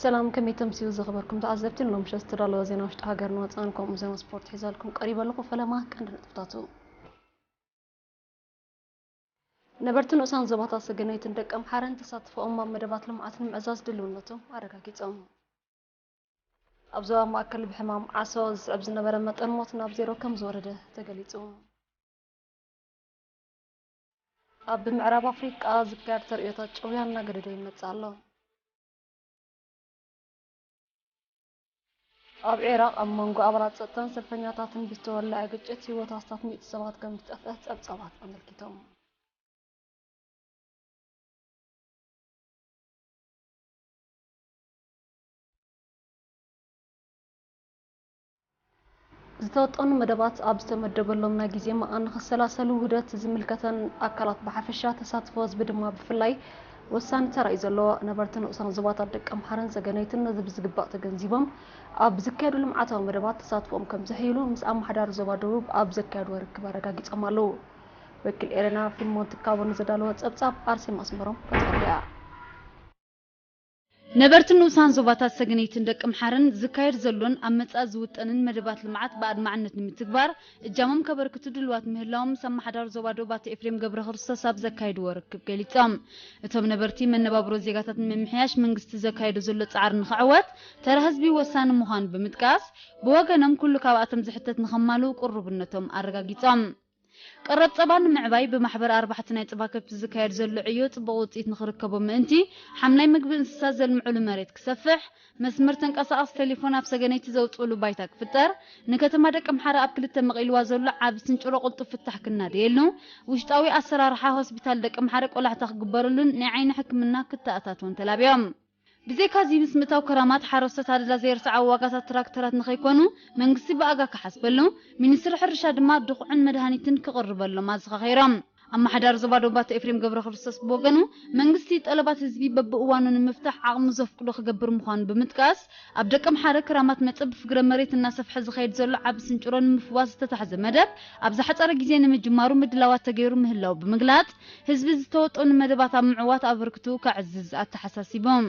ሰላም፣ ከመይ ተምስዩ ዝኸበርኩም ተዓዘብቲ? ንሎም ምሸት ዝተዳለወ ዜና ውሽጢ ሃገር ንወፃን ከምኡ ዜና ስፖርት ሒዛልኩም ቀሪበ ኣለኹ። ፈለማ ቀንዲ ነጥብታቱ። ነበርቲ ንኡሳን ዞባታት ሰገነይትን ደቀምሓረን ተሳትፎኦም ኣብ መደባት ልምዓት ንምዕዛዝ ድልውነቶም ኣረጋጊጾም። ኣብ ዞባ ማእከል ብሕማም ዓሶ ዝስዕብ ዝነበረ መጠን ሞት ናብ ዜሮ ከም ዝወረደ ተገሊጹ። ኣብ ምዕራብ ኣፍሪቃ ዝካየድ ተርእዮታት ጭውያ እናገደደ ይመጽእ ኣሎ። ኣብ ዒራቕ ኣብ መንጎ ኣባላት ጸጥታን ሰልፈኛታትን ብዝተወለዐ ግጭት ህይወት ኣስታት ሚእቲ ሰባት ከም ዝጠፍአ ጸብጻባት ኣመልኪቶም። ዝተወጠኑ መደባት ኣብ ዝተመደበሎም ናይ ግዜ መቓን ንኽሰላሰሉ ውህደት ዝምልከተን ኣካላት ብሓፈሻ ተሳትፎ ህዝቢ ድማ ብፍላይ ወሳኒ ተራ እዩ ዘለዎ። ነበርቲ ንኡሳን ዞባታት ደቂ ኣምሓራን ሰገነይትን ነዚ ብዝግባእ ተገንዚቦም ኣብ ዝካየዱ ልምዓታዊ መደባት ተሳትፎኦም ከም ዘሕይሉ ምስ ኣመሓዳሪ ዞባ ደቡብ ኣብ ዘካየድዎ ርክብ ኣረጋጊጾም ኣለዉ። ወኪል ኤረና ፊልሞን ትካቦ ንዘዳለወ ጸብጻብ ኣርሴማ ኣስመሮም ከተቕርብ እያ። ነበርቲ ንኡሳን ዞባታት ሰገነይትን ደቂ ኣምሓራን ዝካየድ ዘሎን ኣብ መጻኢ ዝውጠንን መደባት ልምዓት ብኣድማዕነት ንምትግባር እጃሞም ከበርክቱ ድልዋት ምህላዎም ምስ ኣመሓዳሪ ዞባ ደቡብ ኣቶ ኤፍሬም ገብረ ክርስቶስ ኣብ ዘካየድዎ ርክብ ገሊጾም። እቶም ነበርቲ መነባብሮ ዜጋታት ንምምሕያሽ መንግስቲ ዘካየዶ ዘሎ ጻዕሪ ንኽዕወት ተራ ህዝቢ ወሳኒ ምዃኑ ብምጥቃስ፣ ብወገኖም ኩሉ ካብኣቶም ዝሕተት ንኸማልኡ ቅሩብነቶም ኣረጋጊጾም። ቀረብ ጸባ ንምዕባይ ብማሕበር ኣርባሕቲ ናይ ጸባ ከብቲ ዝካየድ ዘሎ ዕዮ ጽቡቕ ውጽኢት ንኽርከቦ ምእንቲ፣ ሓምላይ ምግቢ እንስሳት ዘልምዑሉ መሬት ክሰፍሕ፣ መስመር ተንቀሳቓሲ ቴሌፎን ኣብ ሰገነይቲ ዘውጽኡሉ ባይታ ክፍጠር፣ ንከተማ ደቂ ኣምሓራ ኣብ ክልተ መቒልዋ ዘሎ ዓቢ ስንጭሮ ቅልጡፍ ፍታሕ ክናደየሉ፣ ውሽጣዊ ኣሰራርሓ ሆስፒታል ደቂ ኣምሓራ ቆላሕታ ክግበረሉን ናይ ዓይኒ ሕክምና ክተኣታቶን ተላብዮም። ብዘይካዚ ምስ ምእታው ክራማት ሓረስቶት ኣደዳ ዘይርስዓዊ ዋጋታት ትራክተራት ንኸይኮኑ መንግስቲ ብኣጋ ክሓስበሉ፣ ሚኒስትሪ ሕርሻ ድማ ድኹዕን መድሃኒትን ክቕርበሎም ኣዘኻኺሮም። ኣመሓዳሪ ዞባ ደቡብ ኣቶ ኤፍሬም ገብረ ክርስቶስ ብወገኑ፣ መንግስቲ ጠለባት ህዝቢ በብእዋኑ ንምፍታሕ ዓቕሙ ዘፍቅዶ ክገብር ምዃኑ ብምጥቃስ፣ ኣብ ደቂ ኣምሓረ ክራማት መጸብብ ፍግረ መሬት እናሰፍሐ ዝኸይድ ዘሎ ዓቢ ስንጭሮ ንምፍዋስ ዝተታሕዘ መደብ ኣብ ዝሓጸረ ግዜ ንምጅማሩ ምድላዋት ተገይሩ ምህላው ብምግላጽ፣ ህዝቢ ዝተወጠኑ መደባት ኣብ ምዕዋት ኣበርክትኡ ከዕዝዝ ኣተሓሳሲቦም።